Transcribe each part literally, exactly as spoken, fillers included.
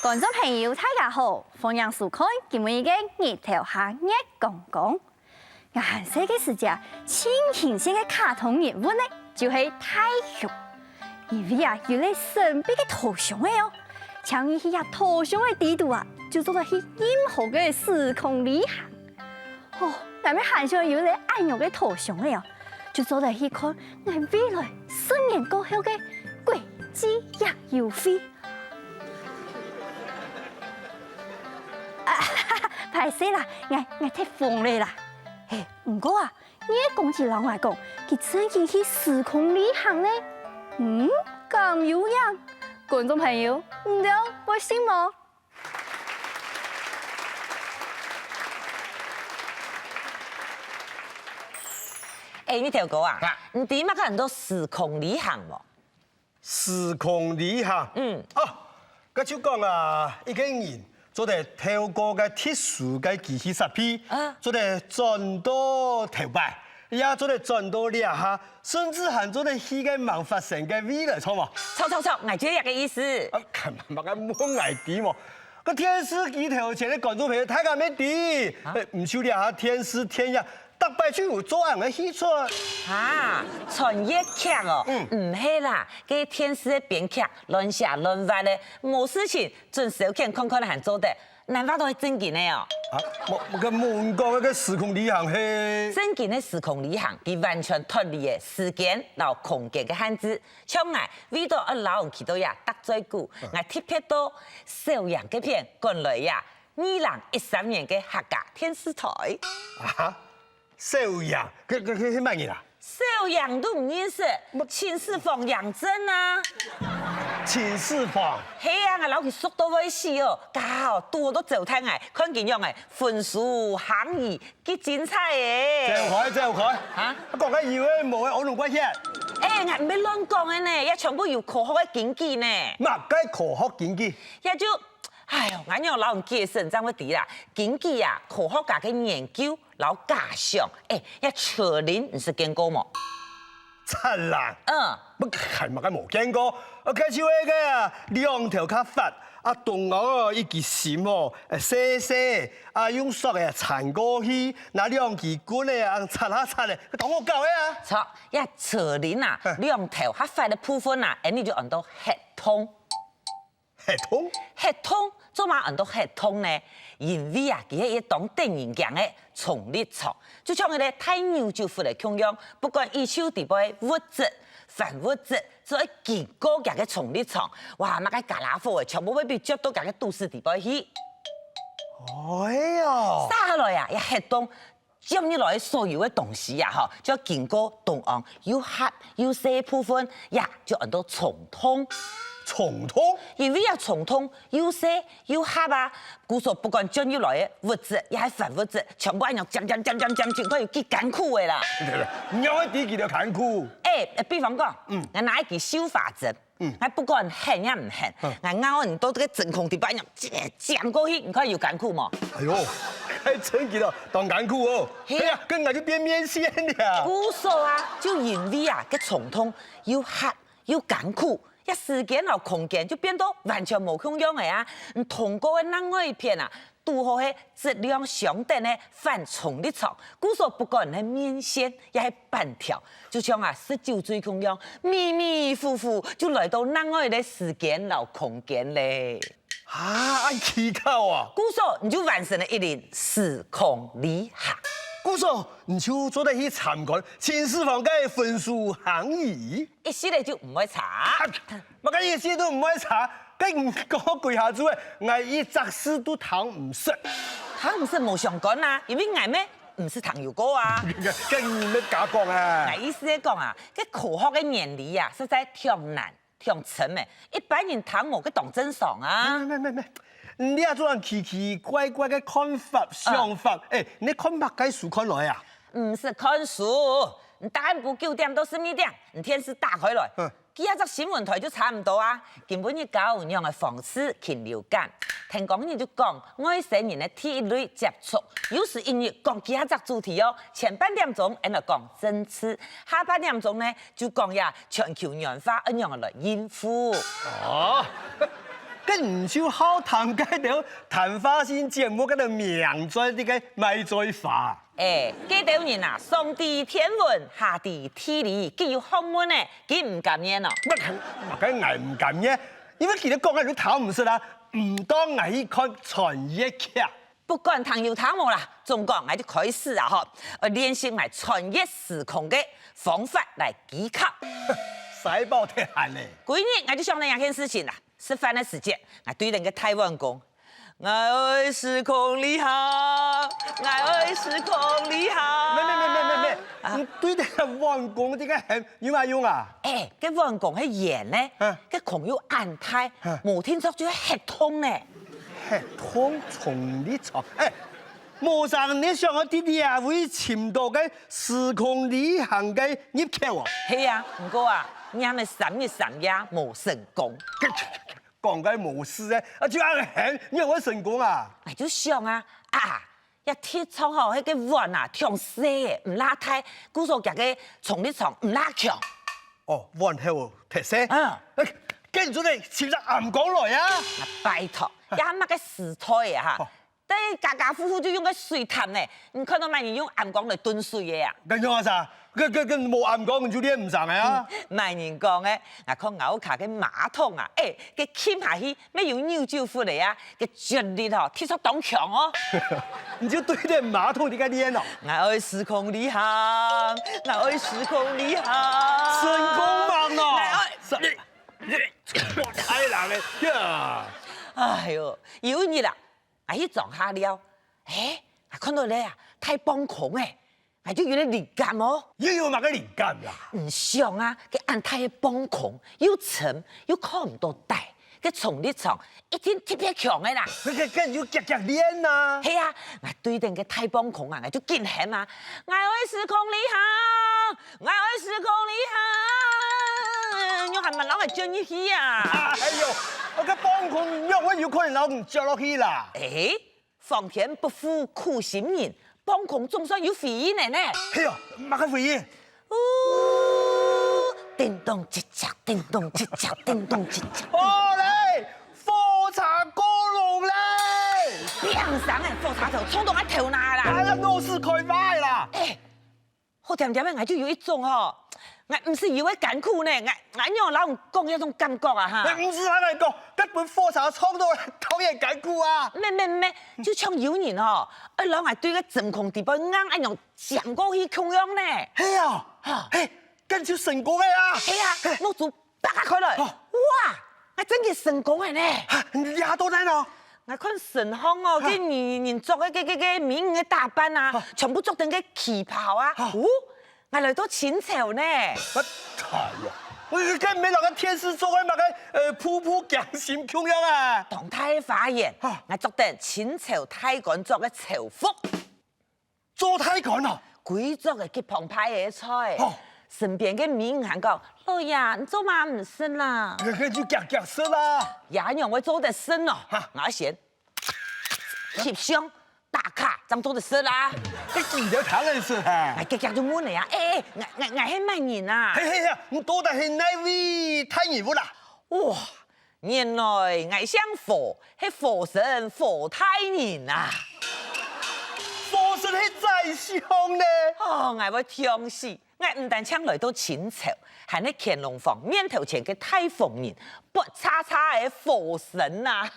觀眾朋友，大家好，歡迎收看今晡日个日頭下月光光。𠊎還細个時節，盡興个卡通人物呢，就係大雄。因為啊，有粒神秘个桃箱仔哦，淨係去這桃箱仔底肚啊，就做得去任何个時空旅行。哦，𠊎乜還想有粒恁樣个桃箱仔哦，就做得去看𠊎未來十年過後个國際園遊會。 啊，敗勢啦，𠊎𠊎忒瘋了啦。嘿，毋過啊，月光姊摎𠊎講，佢正經去時空旅行呢。嗯，敢有影？觀眾朋友，你兜會信無？哎，日頭哥啊，你知麼个安到時空旅行無？ 時空旅行。嗯。哦，該就講啊，一個人做得透過該特殊个機器設備，啊。做得轉到頭擺，也做得轉到這下，甚至還做得去該吂發生个未來，著無？著著著，𠊎就係這個意思。啊，看嘛，麼个問𠊎知無？該電視機頭前个觀眾朋友，大家乜知？啊？毋就這下電視、電影， 逐擺就有做恁樣个戲出。哈，穿越劇哦，嗯。毋係啦，該電視个編劇亂寫亂畫个，無事情準消遣看看還做得，哪會都係正經个哦。啊，無，無，該無人講个時空旅行係？正經个時空旅行，佢完全脫離个時間摎空間个限制。像𠊎為著愛摎你去到這搭嘴鼓，𠊎特別到小楊該片趕來這二零一三年个客家電視台。啊？ 小楊，該該該係麼人啊？小楊都毋認識，秦始皇楊震啊。秦始皇？係啊，𠊎摎佢熟到會死哦，搞到都走太矮，看佢樣仔，焚書坑儒，幾精彩欸！走開走開！啊？講个有个無个，我攏怪歇。欸，𠊎毋係亂講个呢，這全部有科學个根據呢。麼个科學根據？這就，哎喲，𠊎仰摎你解釋正會知啦。根據啊，科學家个研究 摎假想，欸，這車輪你識見過無？車輪？嗯。𠊎還麼个無見過，啊，該就係該啊，兩頭較闊，啊，中央哦一支心哦，欸，細細，啊，用索仔纏過去，拿兩支棍仔啊，插下插咧，當好搞个啊！著，這車輪啊，兩頭較闊个部分啊，𠊎俚就安到核動。 核動？核動，做麼安到核動呢？因為啊，佢係一當得人驚个重力場，就像一個大扭扭佛个共樣，不管宇宙底背个物質、反物質，只愛經過佢个重力場，哇，麼个傢啦伙仔，全部會分佢摳到佢个肚屎底背去。哎喲！續下來啊，這核動 接入來个所有个東西啊，吼，就愛經過中央又狹又細部分，也就安到衝動。衝動？因為這衝動又細又狹啊，故所不管接入來个物質也係反物質，全部恁樣尖尖尖尖尖，盡看有幾艱苦个啦。你仰會知佢兜艱苦？欸，比方講，嗯，𠊎拿一支繡花針， 𠊎不管㧯也毋㧯，𠊎咬你到這個真空底背恁樣尖尖過去，你看有艱苦無？哎喲，還真个哦，當艱苦哦！係啊，該𠊎就變面線了。故所啊，就因為啊，該衝動又狹又艱苦，這時間摎空間就變到完全無共樣了啊！你通過个另外一片啊， 堵好係質量相等个反衝力場，故所不管係面線也係板條，就像啊食酒醉共樣，迷迷糊糊就來到另外一個時間摎空間了。啊，恁奇巧啊！故所你就完成了一輪時空旅行。故所你就做得去參觀秦始皇个焚書坑儒。一息仔就毋會差。 麼个意思都毋會差，該你講歸下晝仔，𠊎一隻字都聽毋識。聽毋識無相干啊，因為𠊎乜毋識聽有過啊。該你乜假講啊？𠊎意思係講啊，該科學个原理啊，實在忒難、忒深欸，一般人聽無个當正常啊。咩咩咩，你這種奇奇怪怪个看法、想法，欸，你看麼个書看來啊？毋使看書，你下暗晡九點到十二點，你電視打開來， 幾下隻新聞台就差毋多啊。今晡日教你仰仔防治禽流感。聽講人就講，外星人个第一類接觸，有時一日講幾下隻主題哦。前半點鐘，𠊎等講政治，下半點鐘呢，就講呀全球暖化愛仰仔來應付。哦，該你就好談該兜談話性節目該兜名嘴，這个賣嘴花。哎，該兜人啊，上知天文，下知地理，既有學問呢，佢毋甘願哦。那麼該𠊎毋甘願，因為佢兜講个就聽毋識啊，毋當𠊎去看穿越劇。不管聽有聽無啦，總講𠊎就開始啊吼，愛練習𠊎穿越時空个方法來技巧。衰爆忒閒咧。歸日𠊎就想著這件事情啦，食飯个時節，𠊎對等个大碗公， 𠊎愛時空旅行，𠊎愛時空旅行。咩咩咩咩咩咩，啊你對等个碗公這个喊有麼用啊？哎，該碗公係圓呢，啊該空又恁大，啊無定著就會核動呢。核動重力場，哎，無成你想愛在這位尋到个時空旅行个入口哦。係啊，毋過啊，你還係三日三夜無成功。 講个無事个，啊就恁樣，仰會成功啊？𠊎就想啊，啊，這的確吼，該个碗啊，忒細仔，毋罅大，故所厥个衝力場毋罅強。哦，碗口忒細。嗯。哎，該你做得尋隻醃缸來啊！啊，拜託，這下麼个時代啊哈，哦。 對，家家戶戶就用个水塔呢，你看著麼人用醃缸來燉水个啊？該仰啊？該該該無醃缸你就練毋成个啊！麼人講个？𠊎看𠊎屋下个馬桶啊，哎，該浸下去，乜有扭扭窟个啊，該絕力吼，的確當強哦。你就對等馬桶裡該練哦。𠊎愛時空旅行，𠊎愛時空旅行。成功吂哦！𠊎愛，我太難了呀！哎喲，有一日啊， 𠊎去莊下尞，哎，𠊎看著了啊，大磅空哎，𠊎就有了靈感哦。又有麼个靈感啦？你想啊，該恁大个磅空，又沉又看毋著底，該衝力場一定特別強个啦。該該該你就遽遽練啊！係啊，𠊎對等該大磅空啊，𠊎就緊喊啊，𠊎愛時空旅行，𠊎愛時空旅行，你還毋摎𠊎捲入去啊？哎喲，該磅空仰會有可能摎你捲落去啦？哎， 皇天不負苦心人，磅空總算有回應了呢。係哦，麼个回應？嗚，叮咚嘖嘖，叮咚嘖嘖，叮咚嘖嘖。好咧，火車過龍咧！砰聲仔，火車頭撞著𠊎頭那啦！哎呀，腦屎開花啦！哎， 好恬恬仔，𠊎就有一種吼，𠊎毋使有个艱苦呢，𠊎𠊎仰摎你講該種感覺啊哈。毋使𠊎來講，該分火車撞著當然艱苦啊。咩咩咩，就像有人吼，愛摎𠊎對該真空底背硬恁樣尖過去共樣呢。係啊，哈，嘿，該就成功个啊。係啊，目珠擘啊開來，哇！ 𠊎真个成功了呢！哈，你這下到哪呢？𠊎看身項哦，該人人著个該該該美女个打扮啊，全部著等該旗袍啊，哦，𠊎來到清朝呢。哎呀，𠊎該毋係摎該電視著个麼个，呃，步步驚心共樣啊？當大个花園，𠊎著等清朝大官著个朝服。 做大官哦？歸桌仔極澎湃个菜，身邊个美女還講：「老爺，你做麼毋食啦？」該該就遽遽食啦。這仰會做得食哦？𠊎先翕相打卡，正做得食啦。該幾條糖人食哈？𠊎遽遽就問了啊：「哎，𠊎𠊎𠊎係麼人啊？」嘿嘿嘿，你到底係哪位大人物啦？哇！ 原來𠊎姓何，係火神火大人啊！火神係宰相呢！哦，𠊎會暢死！𠊎毋單淨來到清朝，還係乾隆皇面頭前个大紅人，發叉叉个火神啊！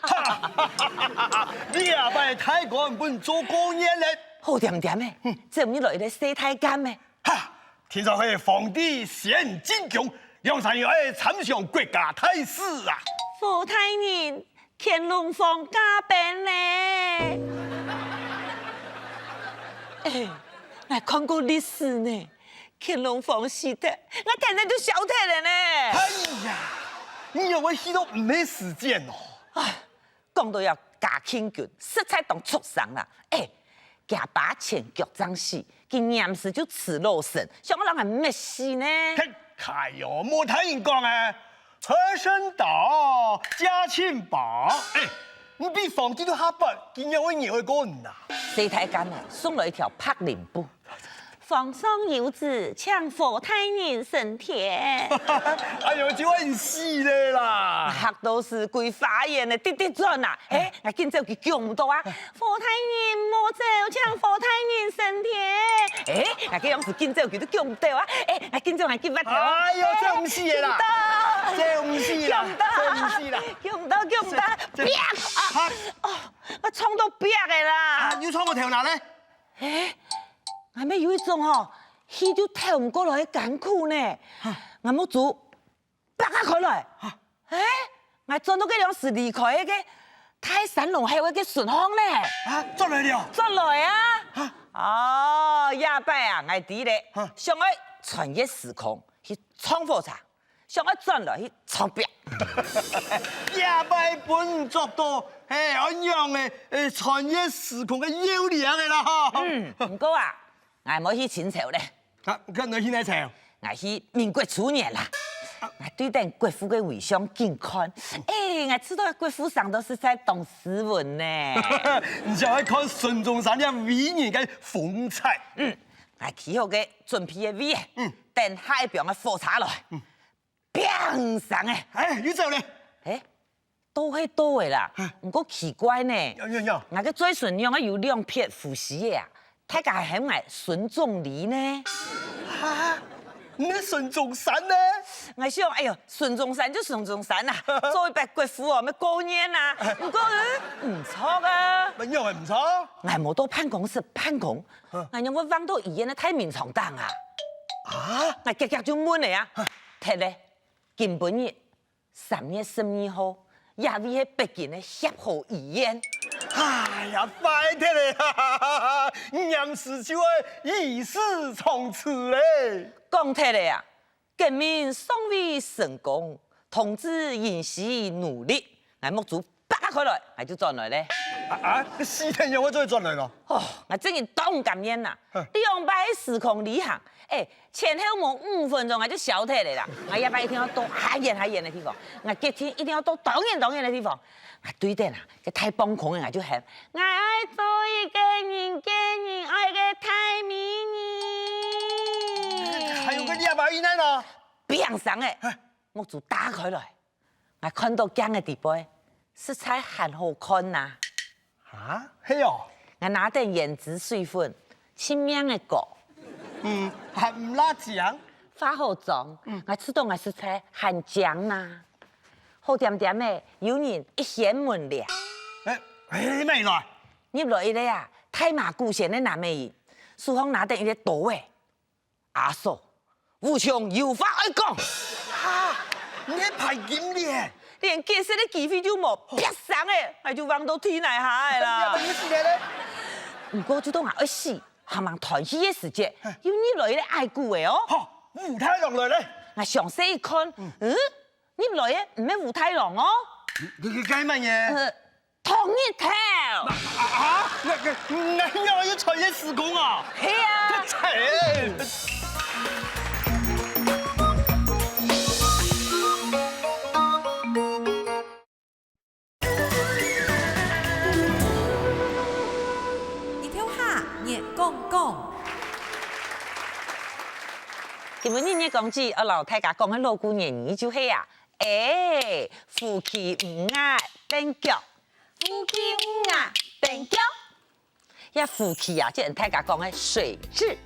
你這擺大官分做過年了！好恬恬仔，這日來一個細太監仔。 哈！聽說係皇帝選進宮，兩儕又愛參詳國家大事啊！火大人，乾隆皇駕崩了！哎，𠊎看過歷史呢，乾隆皇死忒，𠊎天天就消忒了呢！哎呀，你仰會去到毋係時間哦？唉， 講到這嘉慶君，實在當畜生啦！哎，厥爸前腳正死，佢黏時就辭老身，想愛摎𠊎滅死呢！嘿，哎喲，無聽人講啊，和珅到，嘉慶寶。哎，你比皇帝都較笨，佢仰會饒得過你啊？細太監仔送來一條白翎布，皇上有旨，請和大人升天。哎喲，就恁死了啦！嚇到死，歸花園个直直轉啊！哎，𠊎緊走去叫毋到啊！和大人莫走，請和大人升天。哎，𠊎个樣子緊走去都叫毋到啊！哎，𠊎緊走還緊發條啊！哎喲，這毋死个啦！這毋死啦！叫毋到，這毋死啦！叫毋到，叫毋到！這，這，啪！啊，哦，𠊎撞到壁个啦！啊，又撞到頭哪呢？ 哎，𠊎乜有一種吼，氣就透毋過來个艱苦呢。𠊎目珠擘啊開來，哎，𠊎轉到該量時離開个大山路口个順風呢。啊，轉來了。轉來啊！哦，這擺啊，𠊎知了，想愛穿越時空去撞火車。 想愛轉來去撞壁。這擺分你捉到，嘿，恁樣个，欸，穿越時空个要領个啦吼。嗯，毋過啊，𠊎無去清朝咧。啊，該你去哪朝？𠊎去民國初年啦。𠊎對等國父个遺像緊看，欸，𠊎知道國父生到實在當斯文呢。你想愛看孫中山這偉人个風采？嗯，𠊎企好个準備个位，等下一枋个火車來。 砰聲欸！欸，又走咧！欸，到係到个啦，毋過奇怪呢，仰仰仰，𠊎个嘴唇仰會有兩撇鬍鬚个啊，大家還喊𠊎孫總理呢。哈，你係孫中山呢？𠊎想，哎喲，孫中山就孫中山啊，做一擺國父哦，愛過癮啊。毋過，嗯，毋著啊。仰會毋著？𠊎無到辦公室辦公，𠊎仰會橫到醫院个大眠床頂啊？啊？𠊎遽遽就問了啊，忒咧。 今晡日，三月十二號，這位係北京个協和醫院。哎呀，壞忒咧！哈哈哈哈，你臨時就愛以死場次咧。講忒咧啊，革命尚未成功，同志仍需努力。𠊎目珠擘啊開來，𠊎就轉來咧。啊，啊，該死忒仰會做轉來咯？哦，𠊎真經當毋甘願吶！兩擺時空旅行，欸， 前後無五分鐘啊，就消忒咧啦！𠊎這擺一定愛到較遠較遠个地方，𠊎決定一定愛到當遠當遠个地方。𠊎對等啊，該大磅空个𠊎就喊：「𠊎愛做一個人見人愛个大美女！」還有該兩擺以內呢？砰聲欸，目珠打開來， 𠊎看到鏡个底背，實在還好看吶。啊，係哦。𠊎拿等胭脂水粉，盡面个膏。嗯，還毋罅靚。化好妝，𠊎知道𠊎實在還靚吶。好恬恬个，有人一掀門簾。欸，欸，麼人來？入來一個啊，大馬古仙个男仔，手項拿等一個刀仔。 阿嫂，武松有話愛講。哈，你係排金鏈？連解釋个機會就無，啪聲欸，𠊎就橫到地泥下仔啦。你死忒咧？毋過就當𠊎愛死，還吂斷氣个時節，又入來一個矮牯仔哦。吼，武大郎來咧！𠊎詳細一看，嗯，入來个毋係武大郎哦。你，你，你該麼人？呃， 唐日頭。啊，啊，𠊎，𠊎，𠊎又穿越時空啊！係啊。日頭下，月光光。今晡日月光姊愛摎大家講个老古人言就係啊， 欸，夫妻毋牙扽腳。夫妻毋牙扽腳。這夫妻啊，就係大家講个水質。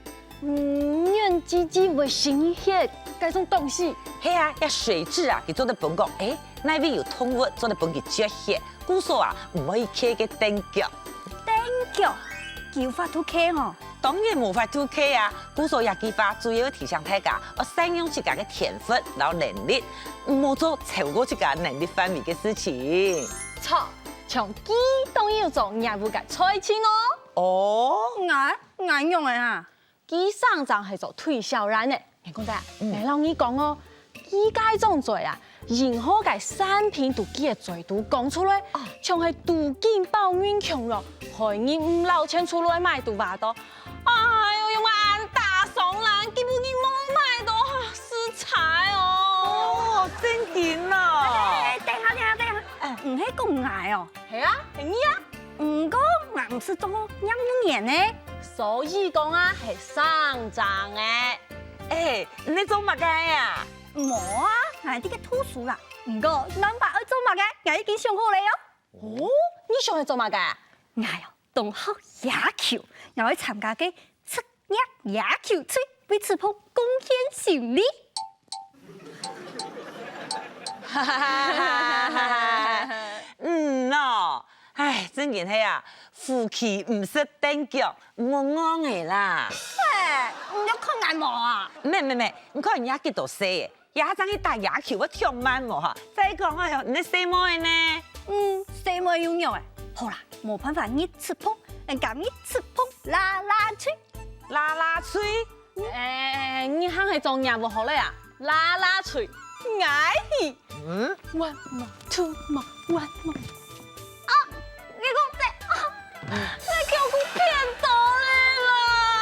嗯，軟滋滋會心血，該種東西。係啊，這水質啊，佢做得分講，欸，哪位有動物做得分佢絕血，故所啊，毋會去剽該扽腳。扽腳，佢有法度剽吼？ 當然無法度剽啊！故所這句話主要提醒大家，愛善用自家个天分摎能力，毋好做超過自家能力範圍个事情。著，像佢當然有做業務个才情哦。哦，𠊎，𠊎仰仔啊？佢生正係做推銷人呢。𠊎講得啊，𠊎摎你講哦， 佢該種嘴啊，任何个產品都佢个嘴肚講出來，像係肚緊飽忍窮咯，害人毋摎錢出來買都話到。哎喲，用恁打爽啦，根本你無買到，實在哦。哦，正經哦。哎，等下，等下，等下，毋係講𠊎哦。係啊，係你啊。毋過𠊎毋識做業務員呢。所以講啊，係生正个。哎，你做麼个啊？無啊，𠊎在該讀書啦。毋過，老爸愛做麼个，𠊎已經想好了喲。哦，你想愛做麼个？𠊎哦，當好野球，𠊎愛參加該職業野球隊，為職棒貢獻心力。嗯喏，唉，正經係啊，夫妻毋識定腳，莫戇仔啦。嘿，你有看𠊎無啊？咩咩咩，你看人家幾多歲，也正去打野球，會忒慢無哈？再講啊，你細妹呢？嗯，細妹又仰仔？好啦，無辦法，你出碰，人家你出碰啦啦隊。 啦啦隊？哎，你還係做業務好了啊？啦啦隊，𠊎去。嗯？One more, two more, one more。啊，你講這，啊，你叫我騙到了啦！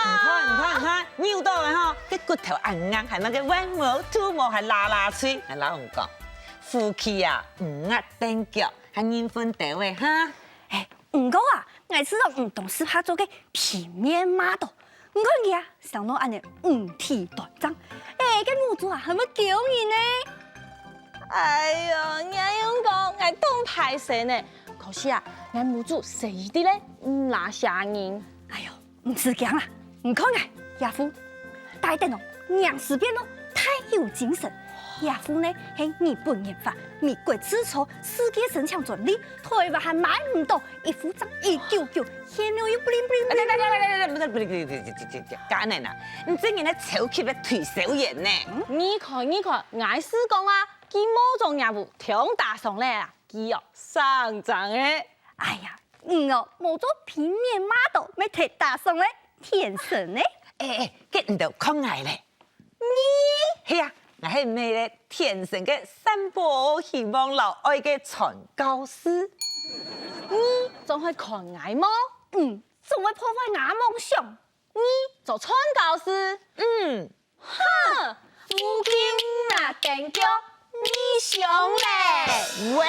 你看，你看，你看，扭到了哈，這骨頭恁硬，還麼个one more, two more，還啦啦隊？𠊎摎你講，夫妻啊，毋識定腳，還人分兜仔哈。哎， 毋過啊，𠊎試著毋當適合做該平面model。你看佢啊，生到恁仔五體端正，哎，該母豬啊，還會噭人呢。哎喲，你恁樣講，𠊎當敗勢呢。可是啊，𠊎母豬細隻咧，毋罅嚇人。哎喲， 毋使驚啦，你看𠊎，這副戴等哦，仰式變哦，大有精神。這副呢係日本研發，美國製造，世界申請專利，臺灣還買毋到，一副正一九九，現在又bling bling bling。該恁仔啊，你正經係超級个推銷員呢。你看，你看，𠊎係講啊，佢無做業務，忒打爽咧啊，佢哦，生正个。哎呀， 嗯哦，無做平面model，乜忒打爽咧，天生呢。哎哎，該你兜看𠊎咧。你？係啊，𠊎係毋係咧天生个散播希望摎愛个傳教士？你總會看𠊎無？嗯，總會破壞𠊎夢想。你做傳教士？嗯， 哼，夫妻毋識定腳，你想咧？喂！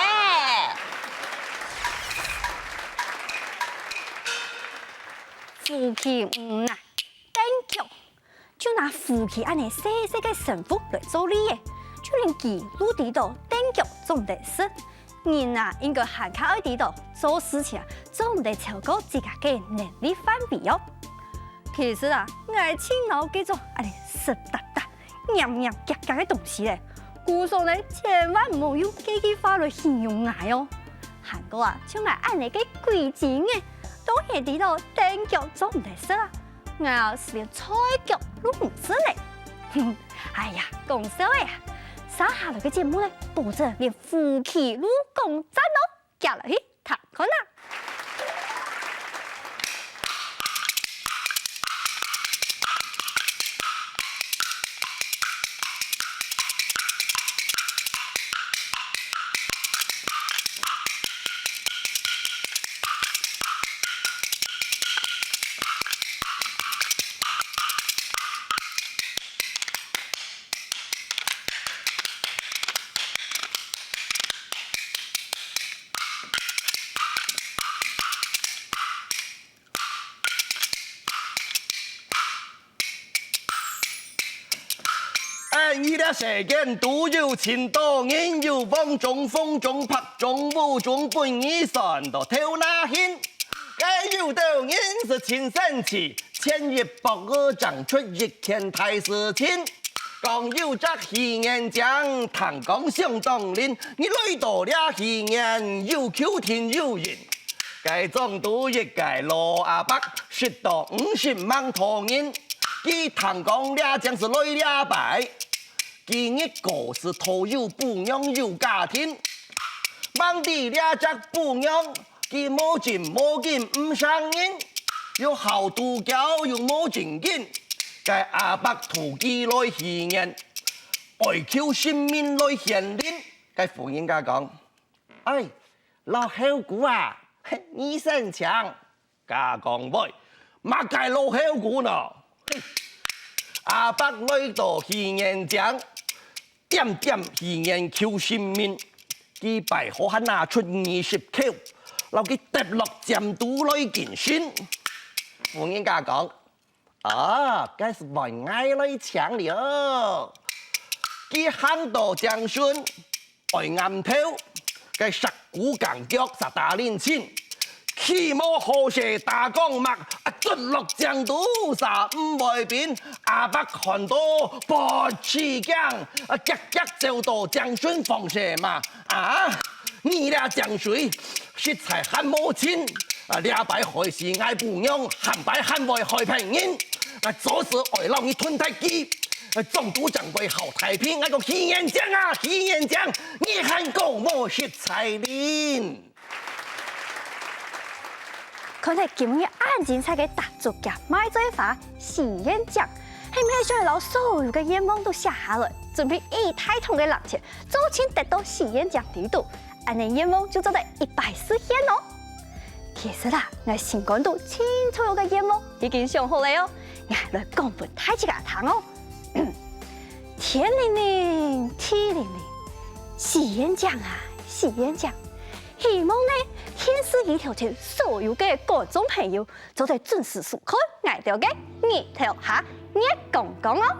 夫妻毋識定腳，就拿夫妻恁仔細細个生活來做例仔，就連佢都知著定腳做毋得食。 人啊，應該還較愛知著，做事情啊，做毋得超過自家个能力範圍哦。其實啊，𠊎盡惱該種恁仔濕答答、黏黏夾夾个東西咧。故所呢，千萬毋好用這句話來形容𠊎哦。還過啊，像𠊎恁仔个鬼精仔，都係知著定腳做毋得食啊，𠊎啊，就連菜腳都毋食咧。哎呀，講笑个啊，續下來个節目呢，保證連 夫妻都講讚哦，遽來去聽看啊！ 哎，你這世間都有盡多人，有黃種、紅種、白種、烏種，分你選到頭那形。該有兜人係盡神奇， 牽一發而正出一件大事情。講有隻戲園精，聽講相當靈，你來到這戲園有求定有應。該莊肚一個老阿伯，識到五十萬頭人，佢聽講這正係來這擺。佢日過係討有餔娘有家庭，吂知這隻餔娘 佢無證無件毋承認，又好肚絞又無正經。該阿伯渡佢來戲園，哀求神明來顯靈。該婦人家講：「哎，老猴牯啊，你先請。」家講：「喂，麼个老猴牯呢？」 阿伯來到戲園精，恬恬戲園求神明，佢擺好還拿出二十箍，摎佢擲落尖肚來敬神。婦人家講：啊，該係換𠊎來請了。佢喊到正順，愛頷頭，該石牯硬腳煞打冷親，起毛好勢打光目，啊，捽落正肚煞毋會冰，阿伯看到發起驚，啊，遽遽走到正順房舍嘛，啊！ 你這靚水，實在還無親。啊，這擺害死𠊎餔娘，下擺還會害別人。啊，做事愛摎你吞忒佢。啊，總督正會好太平，𠊎講許縣長啊，許縣長，你還講無實在哩。看忒今日恁精彩个打竹夾賣醉花， 許縣長，係毋係想愛摎所有个願望都寫下來，準備一大桶个零錢，做陣擲到許縣長裡肚，恁呢願望就做得一擺實現哦。其實啦，𠊎心肝肚盡重要个願望已經想好了哦，𠊎來講分大自家聽哦。天靈靈，地靈靈，許縣長啊，許縣長，希望呢，電視機頭前所有个觀眾朋友 做得準時收看𠊎兜个日頭下月光光哦。